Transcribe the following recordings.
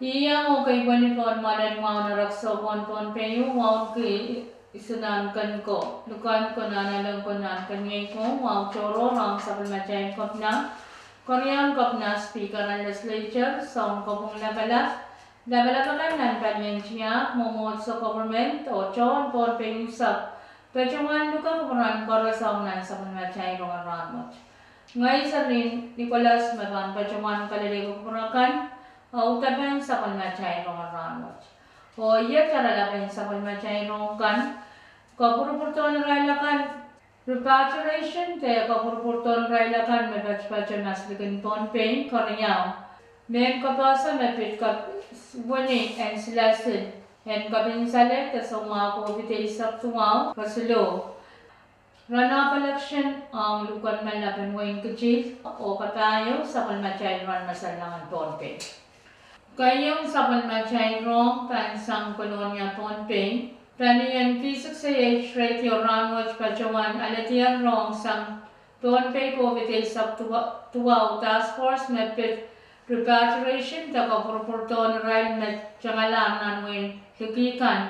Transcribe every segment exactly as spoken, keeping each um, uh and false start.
Iang oh kei pwehn pohn mwoalen wahu en erekiso pohn Pohnpei, wahu ki, Isu Nahnken ko, Lukon Ko, Nahnalek ko, Nahnken Wehi ko, wahu tohrohr ong sapwellimatail kepina, keriaun kepina, speaker en legislature, sounkopwung lapalap, lapalap akan nan palien tiahk, mwomwohdiso, government oh tohn Pohnpei unsek, patohwan luke kupwuren koaros ong nan sapwellimatail rongen rahnwet. Ngehi Serlihn Nicholas me pahn patohwan kalelehki kupwur akan, audepen sapwellimatail rongen rahnwet. Oh iet oaralap en sapwellimatail rohng kan: kopwurupwurdohn irail akan, repatriation de kopwurupwurdohn irail akan me patopato maslikin Pohnpei. Keriau, mehn kapehse me pid kap- wini en silasil en kapinsalehd de soumwahu COVID eisek duwau. Kesiluh, runoff election ong luhken melapen wehin Kitil. Oh kapahieu, sapwellimatail rahn me solahr en Pohnpei. Keieu sapwellimatail rohng pahn sang Kolonia, Pohnpei. Palien V six A H radio rahnwet patohwan aledier rohng sang Pohnpei COVID eisek duwau task force me pid repatriation de kopwurupwurdohn irail me tengalahr nan wehin liki kan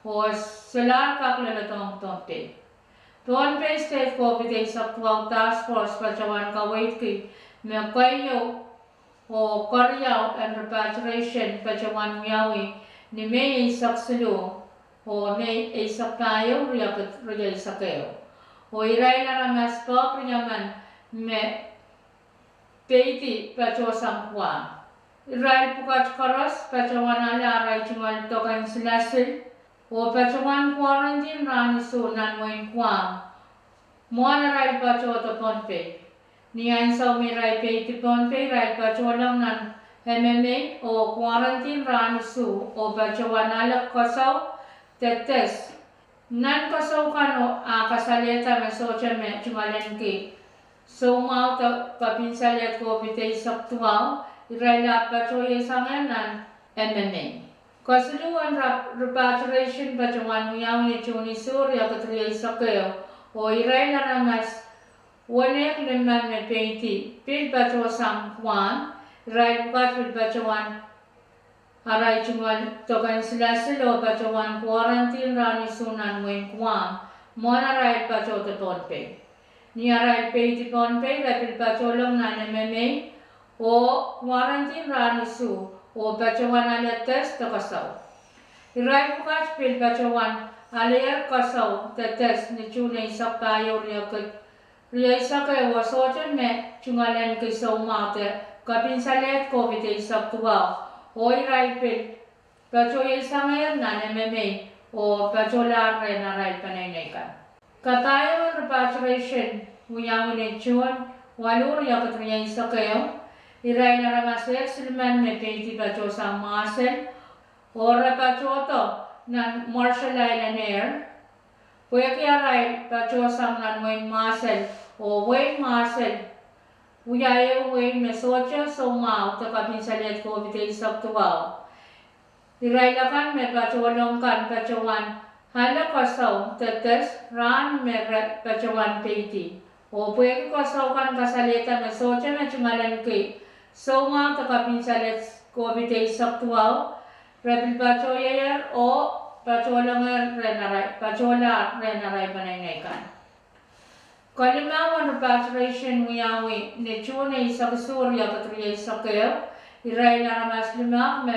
oh solahr kak leledohng Pohnpei. Pohnpei State COVID eisek duwau task force patohwan kaweidki me keieu oh keriau en repatriation patohwan wiawi ni Mei eisek siluh oh Mei eisek pahieu, riekid rieisek ehu. Oh irail aramas pwehk riemen me peidi patohsang Guam. Irail pwukat koaros patohwan ale arail tungoal dok en silasil oh patohwan quarantine rahn isuh nan wehin Guam mwohn arail patohdo Pohnpei. Ni ansou me irail peidi Pohnpei, irail patohlong nan M M A oh quarantine rahn isuh oh patohwan ale kasou de test. Nan kasou kan, a kasalehda me sohte me tungoalenki soumwahu de kapinsalehd COVID eisek duwau, irail ahpw patohieisang nan M M A. Kesiluh en repatriation patohwan wiawi ni June isuh, riekid rieisek ehu, oh irail aramas weneu limmen me peidi pil patohsang Guam. Irail pwukat pil patohwan arail tungoal dok en silasil oh patohwan quarantine rahn isuh nan wehin Guam mwohn arail patohdo Pohnpei. Ni arail peidi Pohnpei, re pil patohlong nan M M A oh quarantine rahn isuh oh patohwan ale test de kasou. Irail pwukat pil patohwan aleier kasou de test ni June eisek pahieu, riekid rieisek ehu, oh sohte me tungoalenki soumwahu de kapinsalehd COVID eisek duwau, oh irail pil patohieisang nan M M A oh patohlahr rehn arail peneinei kan. Kapahieu en repatriation wiawi ni June waluh, riekid rieisek ehu, irail aramas ehk silimen me peidi patohsang Mwahsel oh re patohdo nan Marshall Islands Air. Pwehki arail patohsang nan wehin Mwahsel, oh wehin Mwahsel wia ehu wehi me sohte soumwahu de kapinsalehd COVID eisek duwau, irail akan me patohlong kan patohwan ale kasou de test rahn me re patohwan peidi. Oh pwehki kasou kan kasalehda me sohte me tungoalenki soumwahu de kapinsalehd COVID eisek duwau, re pil patohieier oh patohlongehr rehn arail, patohlahr rehn arail peneinei kan. Kelimau en repatriation wiawi ni June eisek isuh, riekid rieisek ehu, irail aramas limehk me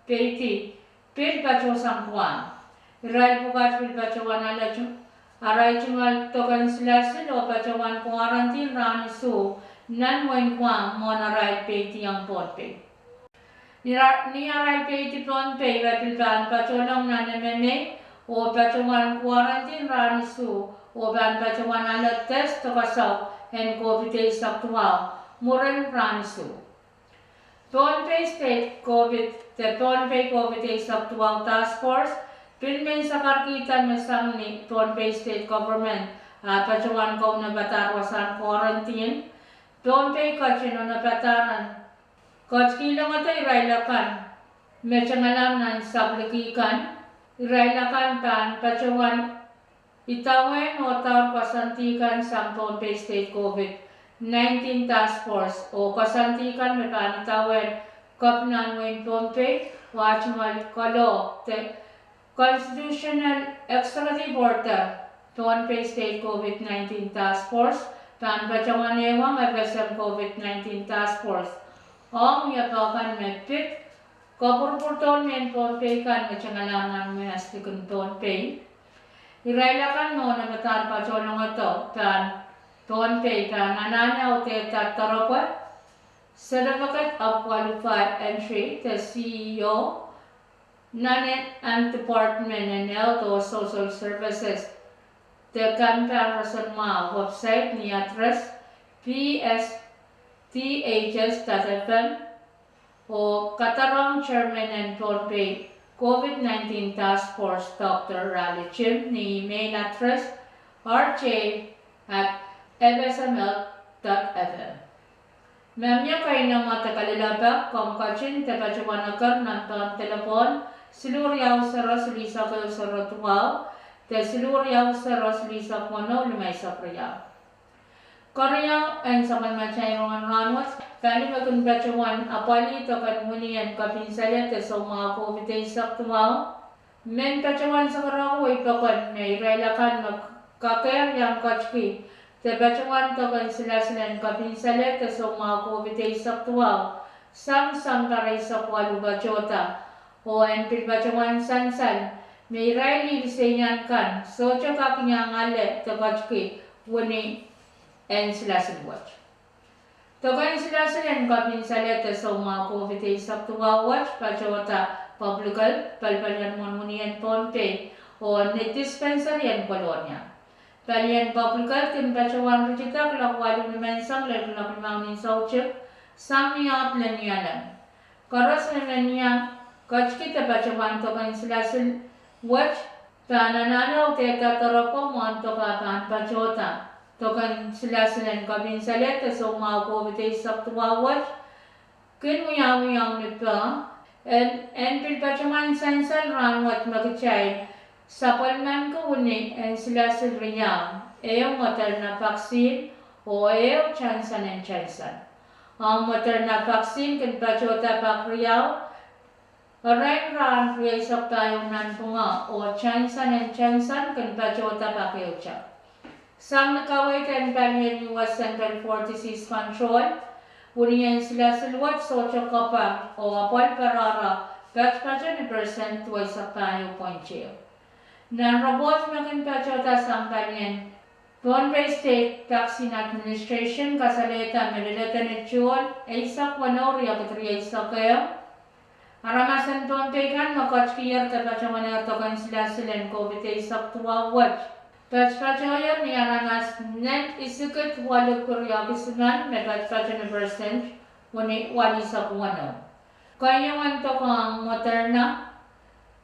peidi pil patohsang Guam. Irail pwukat pil patohwan ale arail tungoal dok en silasil oh patohwan quarantine rahn isuh nan wehin Guam mwohn arail peidiong Pohnpei. Ni arail peidi Pohnpei, re pil pahn patohlong nan M M A oh patohwan quarantine rahn isuh oh pahn patohwan ale test de kasou en COVID eisek duwau mwurin rahn isuh. Pohnpei State COVID de Pohnpei COVID eisek duwau task force pil men sakarkihda me sang ni Pohnpei State Government ah patohwan kaunopadahr wasahn quarantine. Pohnpei ketin onopadahr en ketikihong irail akan me tengala nan sapwliki kan. Irail akan pahn patohwan idawehn oh daur koasoandi kan sang Pohnpei State COVID nineteen task force oh koasoandi kan me pahn idawehn Kepina en wehin Pohnpei, oh ah tungoal kalohk de Constitutional Executive Order, Pohnpei State COVID nineteen Task Force, pahn patohwan ehuong FSM COVID nineteen Task Force. Ong wiepe kan me pid, kopwurupwurdohn mehn Pohnpei kan me tengala nan mehslikin Pohnpei. Irail akan me onopadahr patohlongodo pahn Pohnpei pahn anahne audehda doaropwe, Certificate of Qualified Entry, de C E O, nan en Department en Health oh Social Services, de kan pahn roson mwahu website ni address P S D H S dot F M, oh kadarohng chairman en Pohnpei COVID nineteen Task Force, Doctor Raleigh Jim, ni email address R J at F S M L dot F M. Ma mie keinemwe de kalelapak, komw ketin de patohwan eker nan pehn delepwohn siluh riau sero silihsek ehu sero duwau, de siluh riau sero silihsek weneu limeisek riau. Keriau en sapwellimatail rongen rahnwet, pali me kin patohwan apwalih doken wini en kepinsaleh de soumwahu COVID eisek duwau, men patohwan sakarako wei pokon me irail akan me kakehr iang ketiki de patohwan doken silasil en kepinsaleh de soumwahu COVID eisek duwau sang sampah eisek waluh patohda, oh en pil patohwan sansal me irail liseian kan sohte kak iang ale de ketiki wini en silasil wet. Doken silasil en kepinsaleh de soumwahu COVID eisek duwau wet patohda Public Health, palipalien mwohn wini en Pohnpei, oh ni dispensary en Kolonia. Palien Public Health kin patohwan ritida kuloak waluh nimenseng lel kuloak limau ni soutik, sang ni ahd lel ni alem. Koaros me men iang ketiki de patohwan doken silasil wet pahn anahne audehda doaropwe mwohn dok ah pahn patohda doken silasil en kepinsaleh de soumwahu COVID eisek duwau wet. Kin wiawiong ni peh, en, en pil patohwan sansal rahnwet me kitail sapwellimanki wini en silasil riau, ehu Moderna vaccine oh ehu Johnson and Johnson. Ong Moderna vaccine kin patohda pak riau, erein rahn rieisek pahieu nanpwungo, oh Johnson and Johnson kin patohda pak ehute. Sang ni kaweid en palien U S Centers for Disease Control, wini en silasil wet sohte kapwang oh apwal pwarara patopato ni persent duweisek pahieu point ehu. Nan report me kin patohda sang palien Pohnpei State Vaccine Administration kasalehda me leledo ni June eisek weneu, riekid rieisek ehu, aramas en Pohnpei kan me ketikier de patohwanehr doken silasil en COVID eisek duwau wet patopatohier ni aramas nent isikid waluh kiriau kisimen me patopato ni persent wini walisek weneu. Keieu en dok ong Moderna,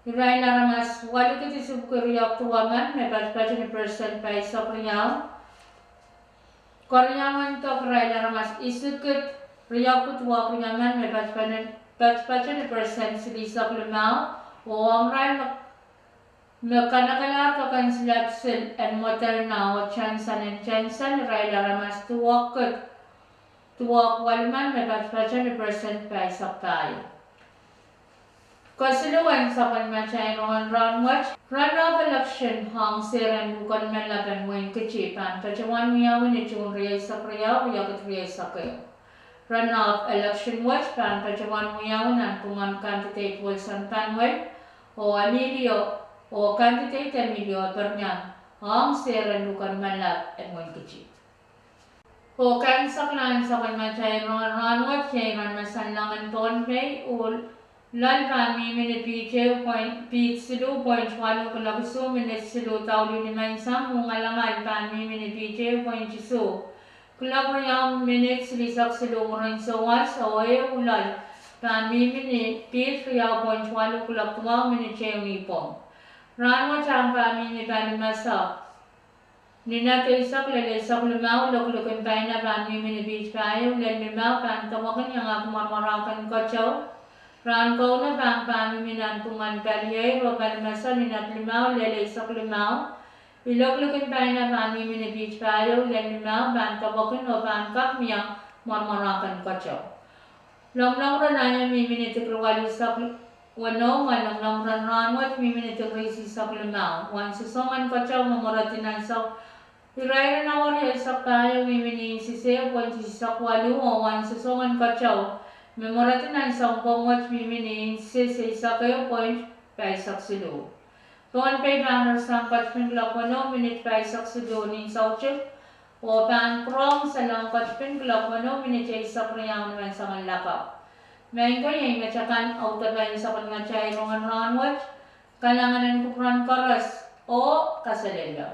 irail aramas waluh kid isip kiriau duwemen me patopato ni persent paisek riau. Keriau en dok irail aramas isikid riau duwau riemen me patopato ni persent silihsek limau, oh ong irail me me kanekelahr doken silasil en Moderna oh Johnson and Johnson irail aramas duwau kid duwau walimen me patopato ni persent paisek pahieu. Kesiluhn sapwellimatail rongen rahnwet, runoff election ong sehr en luhken menlapen Wein Kiti pahn patohwan wiawi ni June rieisek riau, riekid rieisek ehu. Runoff election wet pahn patohwan wiawi nanpwungen candidate Wilson Panuel oh Emilio, oh candidate Emilio Eperniang ong sehr en luhken menlap en Wein Kiti. Oh kaimwiseklahn sapwellimatail rongen rahnwet, iei ren me sanlengen Pohnpei, oh loal pahn mihmi ni piht ehu point, piht siluh point waluh kuloak isuh minit siluh daulih nimenseng. Ngalangal pahn mihmi ni piht ehu point isuh kuloak riau minit silihsek siluh mwurin souwas, oh ehu loal pahn mihmi ni piht riau point waluh kuloak duwau minit ehu nipwong. Rahnwet ahng pahn mihmi palimese ni nat eisek lel eisek limau, lokolikin paina pahn mihmi ni piht pahieu lel limau, pahn depwekin iangahki mwarmwarahken keteu. Rahn Kauno pahn pahn mihmi nanpwungen palieir oh palimese ni nat limau lel eisek limau. Ilokolikin paina pahn mihmi ni piht pahieu lel limau, pahn depwekin oh pahn kak mie mwarmwarahken keteu. Lomwlomw ren aio mihmi ni degree walisek weneu, mwein lomwlomw ren rahnwet mihmi ni degree isihsek limau. Wen sosong en keteu me mweredi nan sampah irair en awa rieisek pahieu mihmi ni inch sisehsek point isihsek waluh, oh wen sosong en keteu me mweredi nan sounpwong wet mihmi ni inch sisehsek eisek ehu point pahisek siluh. Pohnpei pahn rar sang ketipin kuloak weneu minit pahisek siluh ni soutik, oh pahn pwurehng salong ketipin kuloak weneu minit eisek riau ni menseng lakapw. Maing ko, iei met akan audepen sapwellimatail rongen rahnwet. Kalahngan en kupwuren koaros oh kaselehlie.